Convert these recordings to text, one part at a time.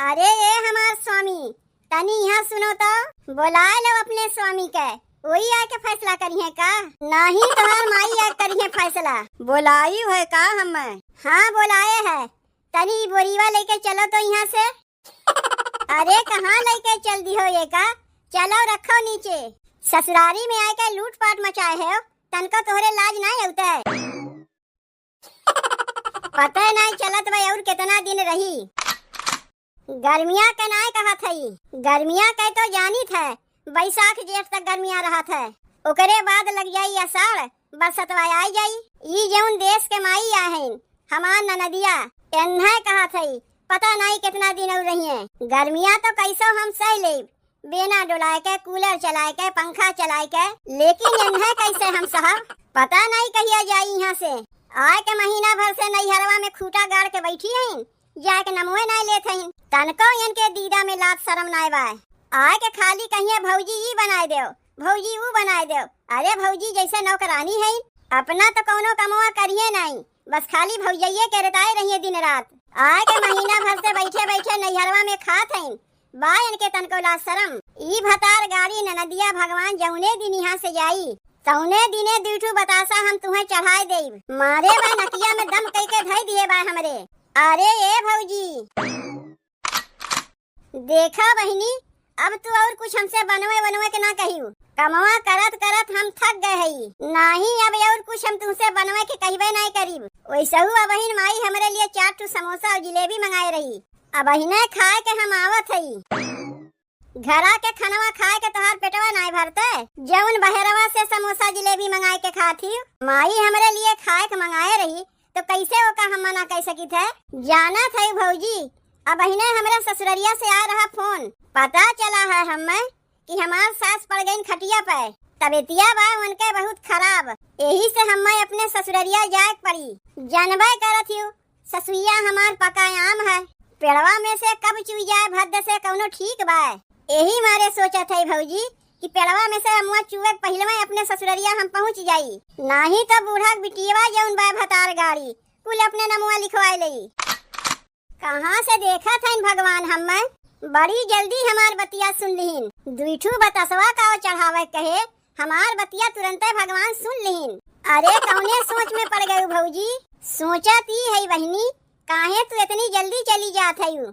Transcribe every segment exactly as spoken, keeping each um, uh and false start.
अरे ए हमार स्वामी, तनी यहाँ सुनो तो। बोलाए लो अपने स्वामी के, वही आके फैसला करिहे का? नाही, तोहार माई आके करिहे फैसला। बोलाई है का हमें? हाँ, बोलाए है। तनी ई बोरीवा लेके चलो तो यहाँ से। अरे, कहाँ लेके चल दिहो ये का? चलो, रखो नीचे। ससुरारी में आके लूटपाट मचाए हो, तनको तोहरे लाज नाय अउते। पता नाय चलत बा अउर केतना दिन रही। गर्मिया के नाय कहत हई, गर्मिया के तो जानित है, बैसाख जेठ तक गर्मिया रहत है, ओकरे बाद लग जाई आषाढ़, बरसतवा आई जाई। ई जउन देश के माई आहइन, हमार ननदिया, एन्हे कहत हई, पता नाई केतना दिन अउर रहिए। गर्मिया तो कैसो हम सह लेब, बेना डोलाए के, कूलर चलाए के, पंखा चलाए के, लेकिन एन्हे कैसे हम सहब? पता नाई कहिया जाई यहाँ से। आए के महीना भर से नैहरवा में खूटा गाड़ के बैठी हइन, जाए के नमवे नाई लेत हइन। तनको इनके दीदा में लाज शरम नाय बाय। आए के खाली कहिए, "भौजी ई बनाए देव, भौजी ऊ बनाए देव।" अरे भौजी जैसे नौकरानी हइन, अपना तो कौनो कमवा करिए नाई, बस खाली भौजइये के रेताए रहिए दिन रात। आए के महीना भर से बैठे बैठे नैहरवा में खात हइन, बा इनके तनको लाज शरम। ई भतार गाड़ी ननदिया भगवान जौने दिन यहाँ से जाई, तौने दिने दुई ठू बतासा हम तुहें चढ़ाए देब। मारे बा नकिया में दम कइके धइ दिए बा हमरे। अरे ए भौजी, देखा बहिनी, अब तू अउर कुछ हमसे बनवे वनवे के ना कहियो। कमवा करत करत हम थक गए हई। नाही, अब अउर कुछ हम तुमसे बनवे के कहिबे नाई करीब। वैसहू अबहिन माई हमरे लिए चार ठू समोसा अउर जिलेबी मंगाए रही। अबहिने खाए के हम आवत हई। घरा के खनवा खाए के तोहार पेटवा नाय भरते, जउन बहरवा से समोसा जिलेबी मंगाए के खात ही। माई हमरे लिए खाए के मंगाए रही, तो कैसे ओका हम मना कर सकित है? जानत है भौजी, अबहिने हमरे ससुररिया से आ रहा फोन। पता चला है हमें कि हमार सास पड़ गईन खटिया पे। तबीयतिया बा उनके बहुत खराब, यही से हमें अपने ससुररिया जाए के पड़ी। जानबे करत हियो, ससुइया हमार पका आम है, पेड़वा में से कब चुई जाए भद्द से कौनो ठीक बा। यही मारे सोचत है भौजी कि पेड़वा में से अमुआ चुए के पहिले में अपने ससुररिया हम पहुँच जाई, नाही तो बूढ़ा के बिटियवा जौन बा भतार गाड़ी कुल अपने नमुआ लिखवाए लई। कहाँ से देखत हइन भगवान हम्मे, बड़ी जल्दी हमार बतिया सुन लिहिन। दुई ठू बतासवा का चढ़ावे कहे, हमार बतिया तुरंते भगवान सुन लिहिन। अरे कौने सोच में पड़ गयू भौजी? सोचत ई है बहिनी, काहे तू इतनी जल्दी चली जात हयू?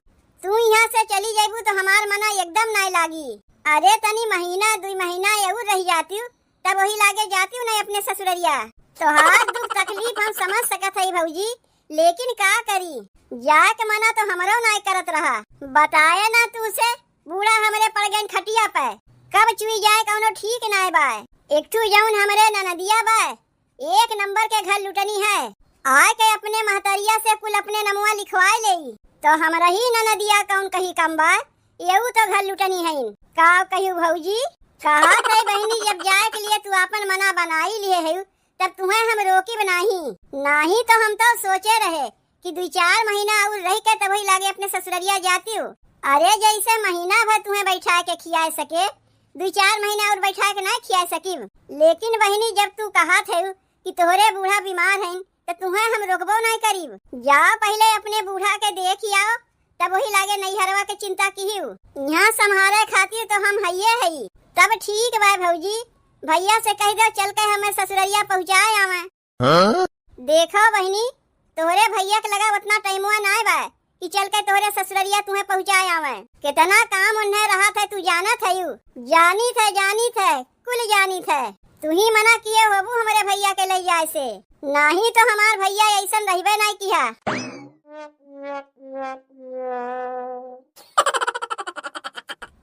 तू यहाँ से चली जइबू तो हमार मना एकदम नाय लागी। अरे तनी महीना दुई महीना अउर रह जातियू, तब वही लागे जातियू नाय अपने ससुररिया। तोहार दुख तकलीफ हम समझ सकत हई भौजी, लेकिन का करी, जाए के मना तो हमरो नाय करत रहा। बताए ना तू से, बूढ़ा हमरे पड़ गए खटिया पे, कब चुई जाए कौनो ठीक नाय बाय। एक ठू जौन हमरे ननदिया बाय, एक नंबर के घर लुटनी है, आए के अपने महतरिया से कुल अपने नमुआ लिखवाए लेई, तो हमरा ही ननदिया कौन कहीं कम बा, यहू तो घर लुटनी है। का कहियो भौजी, कहा थे बहिनी, जब जाए के लिए तू आपन मना बनाई लिए है, तब तुम्हें हम रोकिब नाही। नाही तो हम तो सोचे रहे कि दुई चार महीना अउर रह के तबही लागे अपने ससुररिया जातियो। अरे जैसे महीना भर तुम्हें बैठा के खियाए सके, दुई चार महीना अउर बैठा के ना खियाए सकिब। लेकिन बहिनी जब तू कहत है कि तोहरे बूढ़ा बीमार हैं, तो तुम्हें हम रोकबो नहीं करीब। जाओ पहिले अपने बूढ़ा के देखि आओ, तब वही लागे नैहरवा के चिंता किहिउ। यहाँ संभारे खातिर तो हम हइये हई। तब ठीक बा भौजी, भैया से कह दो चल के हमें ससुररिया पहुँचाए आवे। हाँ? देखो बहिनी, तोहरे भैया के लगा उतना टाइमवा नाय बा कि चल के तोहरे ससुररिया तुम्हें पहुँचाए आवे। कितना काम उन्हें रहत है, तू जानत है यू। जानित है, जानित है, कुल जानित है। तू ही मना किए होबू हमरे भैया के ले जाए से, नाही तो हमार भैया ऐसन रहबे नाय किहा।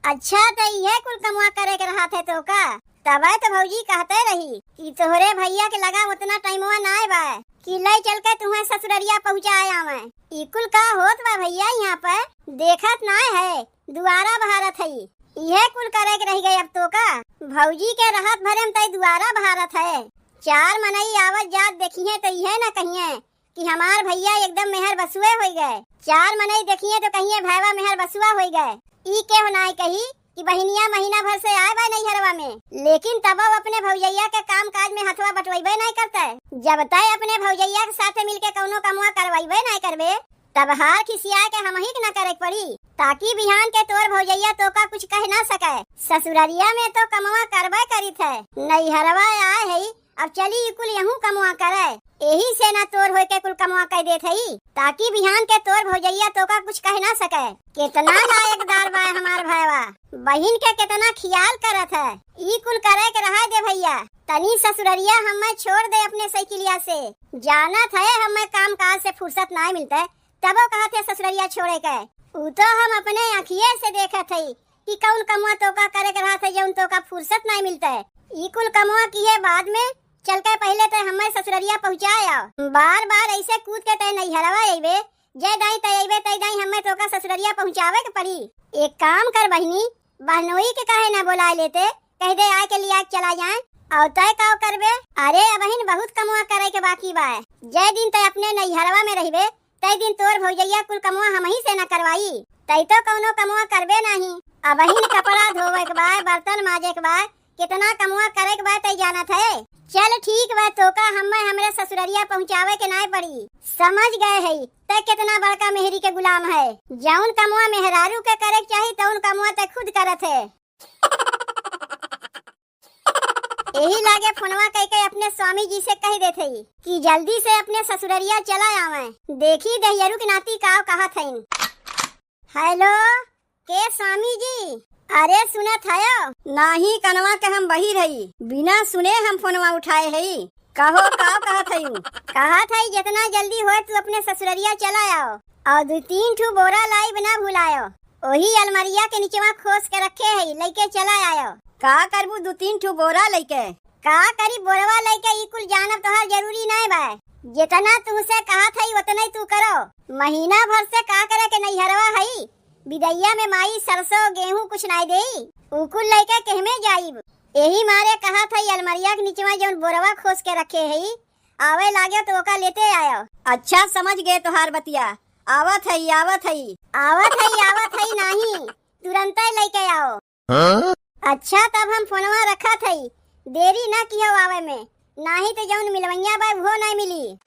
अच्छा, त इहे कुल कमवा करे के रहत है तो का? तबे तो भौजी कहते रही कि तोहरे भैया के लगा उतना टाइमवा नाय बा कि ले चल के तुम्हें ससुररिया पहुँचाए आवे। ई कुल का होत बा भैया यहाँ पे? देखत नाय है, दुआरा भारत है। इहे कुल करे के रह गए अब तो का? भौजी के रहत भरे में तई दुआरा भारत है। चार मनई आवत जात देखिहे तो इहे ना कहिए कि हमार भैया एकदम मेहर बसुए होई गए। चार मनई देखिए तो कहिए भैवा मेहर बसुआ होई गए। ई केहू नाय कही कि बहिनिया महीना भर से आए बा नैहरवा में, लेकिन तबो अपने भौजैया के काम काज में हथवा बटवैबे नाय करते। जब तय अपने भौजैया के साथे मिलके कौनो कमवा करवैबे नाय करबे, तब हार खिसिया के हमही के ना करे के पड़ी। ताकि बिहान के तोर भौजइया तोका कुछ कह ना सके। ससुररिया में तो कमवा करबे करित है, नैहरवा आए है, अब चली ई कुल यहूँ कमवा करे। एही से ना तोर होए के कुल कमवा कह देत हई, ताकि बिहान के तोर भौजइया तोका कुछ कह ना सके। केतना लायकदार बा हमार भयवा, बहिन के केतना खियाल करत है। ई कुल करे के रहे दे भइया, तनी ससुररिया हमें छोड़ दे अपने साइकिलिया से। जानत है हमें काम काज से फुर्सत नाय मिलते, तबो कहत है ससुररिया छोड़े के। ऊ तो हम अपने आँखिए से देखत हई कि कौन कमवा तोका करे के रहत है, जौन तोका फुर्सत नाय मिलते। ई कुल कमवा किहे बाद में चल के पहिले ते हमें ससुररिया पहुँचाए आओ। बार बार ऐसे कूद के ते नैहरवा अइबे, जय दाई ते अइबे, तय दाई हमें तोका ससुररिया पहुँचावे के पड़ी। एक काम कर बहिनी, बहनोई के काहे ना बोलाए लेते, कह दे आए के लिया के चला जाए। और तय का करबे? अरे अबहिन बहुत कमवा करे के बाकी बा। जय दिन ते अपने नैहरवा में रहबे, तय दिन तोर भौजइया कुल कमवा हमही से न करवाई। तय तो कौनो कमवा करबे नाही। अबहिन कपड़ा धोवे के बा, बर्तन माजे के बा, कितना कमवा करे के बा तय जानत है। चल ठीक बा, तोका हमें हमरे ससुररिया पहुँचावे के नाय पड़ी। समझ गए है, तय कितना बड़का मेहरी के गुलाम है। जौन कमवा मेहरारू के करे के चाही, तौन कमवा तय खुद करत है। एही लागे फोनवा कइके अपने स्वामी जी से कह देत हई कि जल्दी से अपने ससुररिया चला आवे। देखी दहियरू के नाती का कहत हईन। हेलो, के स्वामी जी? अरे सुनत हयो? नाही, कनवा के हम बहिर हई, बिना सुने हम फोनवा उठाए हई। कहो, का कहत हई? कहत हई जितना जल्दी होए तू अपने ससुररिया चला आओ, और दू तीन ठू बोरा लाइब ना भुलायो। ओही अलमरिया के निचवा खोस के रखे हई, लइके चला आयो। का करबू दू तीन ठू बोरा लइके? का करी बोरवा लइके, ई कुल जानब तोहार जरूरी नाय बा। जितना तुहसे कहत हई उतने तू करो। महीना भर से का करे के नैहरवा हई, बिदइया में माई सरसों गेहूं कुछ नाय देई, उ कुल लइके केहमे जाइब। एही मारे कहत हई अलमरिया के निचवा जौन बोरवा खोस के रखे हई, आवे लागे तो ओका लेते आयो। अच्छा समझ गए तोहार बतिया, आवत हई, आवत हई। आवत हई, आवत हई नाही, तुरंते लइके आओ। हाँ? अच्छा तब हम फोनवा रखत हई, देरी ना किहो आवे में, नाही तो जौन मिलवैया बा उहो ना मिली।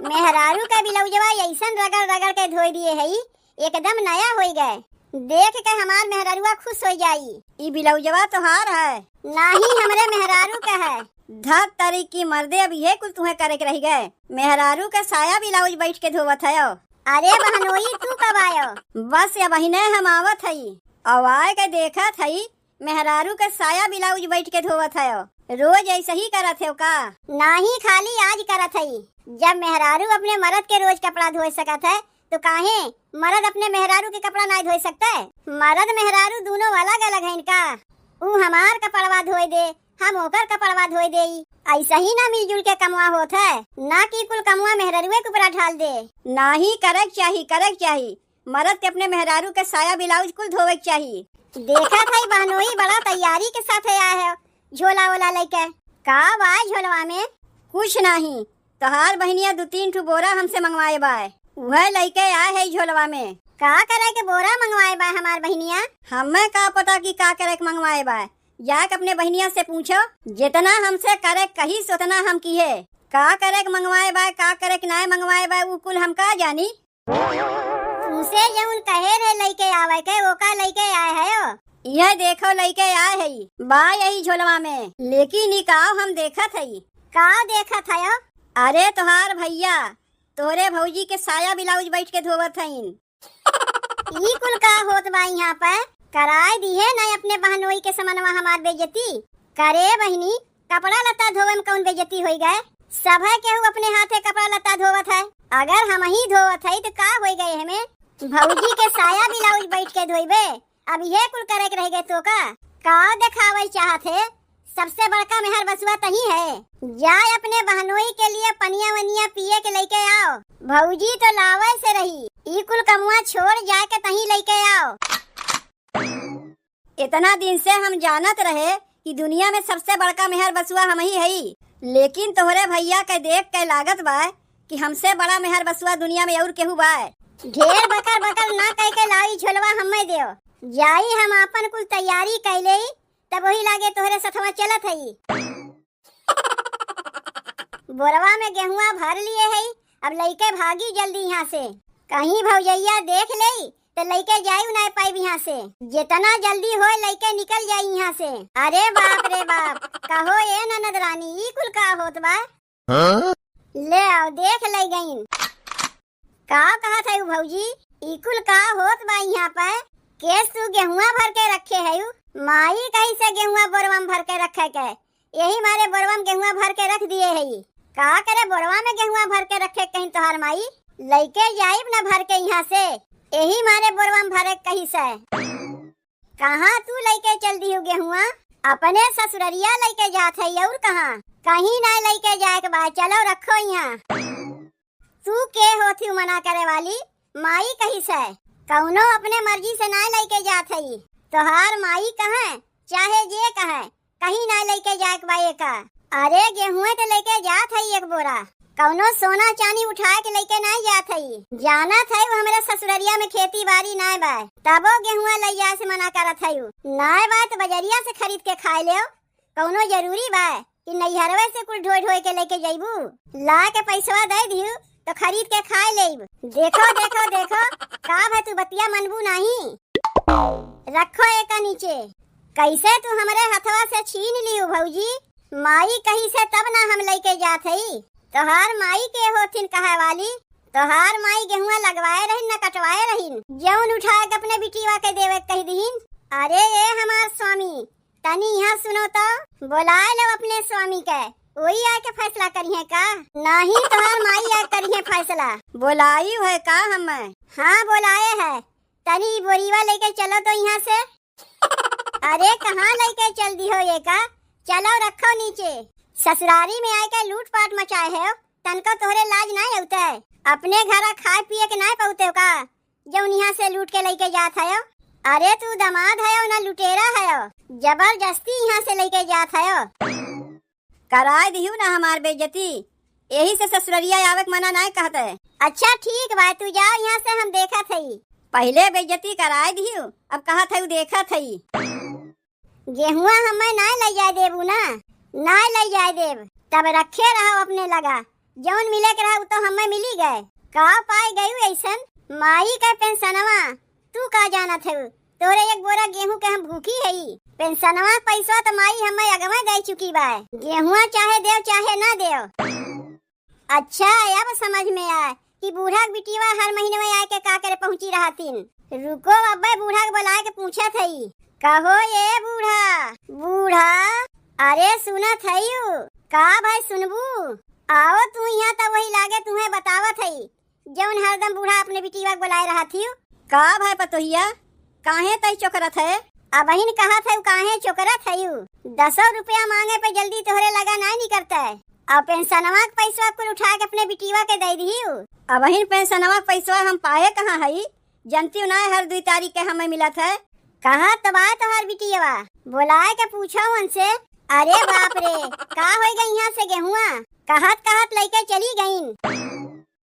मेहरारू का बिलौजवा अइसन रगड़ रगड़ के धोए दिए हई, एकदम नया होई गए। देख के हमार मेहरारुआ खुश हो जाई। ई बिलौजवा तोहार है? नाही, हमरे मेहरारू का है। धत तरी की मर्दे, अब ये कुल तुहें करे के रह गए। मेहरारू के साया ब्लाउज बैठ के धोवत हयो। अरे बहनोई, तू कब आयो? बस अबहिने हम आवत हई। अब आए के देखत हई, मेहरारू के साया ब्लाउज बैठ के धोवत हयो। रोज ऐसे ही करत हयो का? नाही, खाली आज करत हई। जब मेहरारू अपने मर्द के रोज कपड़ा धोए सकत है, तो काहे मर्द अपने मेहरारू के कपड़ा नाय धोए सकते? मर्द मेहरारू दोनों अलग अलग हैं का? ऊ हमार कपड़वा धोए दे, हम ओकर कपड़वा धोए देई। ऐसे ही ना मिलजुल के कमवा होत है, ना कि कुल कमवा मेहरारुए के ऊपरा ढाल दे। नाही, करे के चाही, करे के चाही। मर्द के अपने मेहरारू के साया ब्लाउज कुल धोवे के चाही। देखत हई बहनोई बड़ा तैयारी के साथ आए है, झोला ओला लइके। का बा झोलवा में? कुछ नाही, तोहार बहिनिया दू तीन ठू बोरा हमसे मंगवाए बाय, उहे लइके आए है झोलवा में। का करे के बोरा मंगवाए बाय हमार बहिनिया? हमें का पता कि का करे के मंगवाए बाय, जाके अपने बहिनिया से पूछो। जितना हमसे करे कहिस उतना हम किहे। का करे के मंगवाए बाय, का करे के नाय मंगवाए बाय, उ कुल हम का जानी। तुसे जौन कहे रहे लइके आवे के, ओका लइके आए हयो। यह देखो लइके आए हई, बा यही झोलवा में। लेकिन ई काव हम देखत हई। का देखत हयो? अरे तोहार भैया, तोरे भौजी के साया ब्लाउज बैठ के धोवत हईन। ई कुल का होत बा यहाँ पे? कराए दिहे ना अपने बहनोई के समनवा हमार बेइज्जती। करे बहिनी, कपड़ा लत्ता धोवे में कौन बेइज्जती होई गए? सभे केहू अपने हाथे कपड़ा लत्ता धोवत है, अगर हमही धोवत है तो का होई गए हमें? भौजी के साया ब्लाउज बैठ के धोइबे, अब ये कुल करे के रह गए तो का? का देखावे चाहत है? सबसे बड़का मेहर बसुआ तही है। जाए अपने बहनोई के लिए पनिया वनिया पिए के लेके आओ। भौजी तो लावे से रही, ई कुल कमुआ छोड़ जाए के तही लेके आओ। इतना दिन से हम जानत रहे कि दुनिया में सबसे बड़का मेहर बसुआ हमही हई, लेकिन तोहरे भैया के देख के लागत बा कि हमसे बड़ा मेहर बसुआ दुनिया में और केहू बा। ढेर बकर बकर ना कह के लाई झोलवा हमें देव। जाई हम आपन कुल तैयारी कैले, तब वही लागे तोहरे सथवा चलत हई। बोरवा में गेहुआ भर लिए हई, अब लइके भागी जल्दी यहाँ से। कहीं भौजइया देख लेई, त लइके जाइउ नाहीं पाइब इहाँ से। जेतना जल्दी होय लइके निकल जाई इहाँ से। अरे बाप रे बाप, कहो ए ननद रानी, ई कुल का होत बा? हाँ? ले आओ, देख लइ गइन। का कहत हइउ भौजी, ई कुल का होत बा इहाँ पे? केस तू गेहुआ भर के रखे हइउ? माई कहिस गेहुआ बोरवा में भर के रखे के, यही मारे बोरवा में गेहुआ भर के रख दिए हई। का करे बोरवा में गेहुआ भर के रखे कहिन तोहार माई? लइके जाइब न भर के इहाँ से, यही मारे बोरवा में भरे कहिस। कहाँ तू लइके चल दिहु गेहुआ? अपने ससुररिया लइके जात हई, अउर कहाँ? कहीं नाहीं लइके जाए के बा, चलो रखो इहाँ। तू के होत हिउ मना करे वाली? माई कहिस, कउनो अपने मर्जी से नाहीं लइके जात हई। तोहार माई कहे, चाहे जे कहे, कहीं नाहीं लइके जाए के बा एका। अरे गेहुए त लइके जात हई एक बोरा, कउनो सोना चानी उठाए के लइके नाहीं जात हई। जानत हइउ हमरे ससुररिया में खेती बारी नाहीं बा, तबो गेहुआ लइ जाए से मना करत हइउ। नाहीं बा त बजरिया से खरीद के खाए लेव, कउनो जरूरी बा कि नैहरवे से कुल ढोए ढोए के लइके जइबू? ला के पइसवा दइ दिहु त खरीद के खाए लेब। देखो, देखो, देखो, का भा तू बतिया मनबू नाहीं? रखो एका नीचे। कइसे तू हमरे हथवा से छीन लिहु भौजी? माई कहिस तब न हम लइके जात हई। तोहार माई के होथिन कहे वाली? तोहार माई गेहुआ लगवाए रहिन न कटवाए रहिन, जउन उठाए के अपने बिटिवा के देवे के कहि दिहिन। अरे ए हमार स्वामी, तनी इहाँ सुनो तउ, बोलाए लेव अपने स्वामी के, ओही आइके फैसला करिहें का? नाहीं, तोहार माई आइके करिहें फैसला। बोलाइउ है का हम्मे? हाँ, बोलाए है। तनी ई बोरिवा लइके चलो तउ इहाँ से। अरे कहाँ लइके चल दिहो एका? चलो रखो नीचे। ससुरारी में आइके लूटपाट मचाए हो, तनको तोहरे लाज नाहीं अउते? अपने घरा खाए पिए के नाहीं पउते हो का? जउन इहाँ से लूट के लइके जात हयो। अरे तू दमाद हयो न लुटेरा हयो, जबरदस्ती इहाँ से लइके जात हयो। कराए दिहु न हमार बेइज्जती, एही से ससुररिया आवे के मना नाहीं कहत है। अच्छा ठीक बा, तू जाओ इहाँ से, हम देखत हई। पहिले बेइज्जती कराए दिहु, अब कहत हइउ देखत हई। गेहुआ हम्मे नाहीं लइ जाए देबू ना? नाहीं लइ जाए देब। तब रखे रहो अपने लगा, जउन मिले के रहा उ तउ हम्मे मिली गए। का पाए गइउ अइसन? माई के पेंसनवा, तू का जानत हउ? तोरे एक बोरा गेहूं के हम भूखी हई। पेंसनवा के पइसवा तउ माई हम्मे अगवे दइ चुकी बा। गेहुआ चाहे देव चाहे न देव। अच्छा, अब समझ में आए कि बूढ़ा के बिटिवा हर महीने में आइके का करे पहुँची रहतिन। रुको, अब्बे बूढ़ा के बोलाइके पूछत हई। कहो ए बूढ़ा। बूढ़ा, अरे सुनत हइउ? का भाई सुनबू? आओ तू इहाँ, तउ वही लागे तुहें बतावत हई, जउन हरदम बूढ़ा अपने बिटिवा के बोलाए रहत हिउ। का भाई पतोहिया, काहे तई चोकरत है? अबहिन कहत हइउ, काहे चोकरत हइउ? दसो रुपया माँगे पे जल्दी तोहरे लगा नाहीं निकरत है। अब पेंसनवा के पइसवा कुल उठाइके अपने बिटिवा के दइ दिहिउ। अबहिन पेंसनवा के पइसवा हम पाए कहाँ हई? जनतिउ नाहीं हर दुइ तारीख के हम्मे मिलत है। कहाँ तबाय तोहार बिटियवा? बोलाइके पूछो उनसे। अरे बाप रे, का होइ गइ इहाँ से गेहुआ? कहत कहत लइके चली गइन।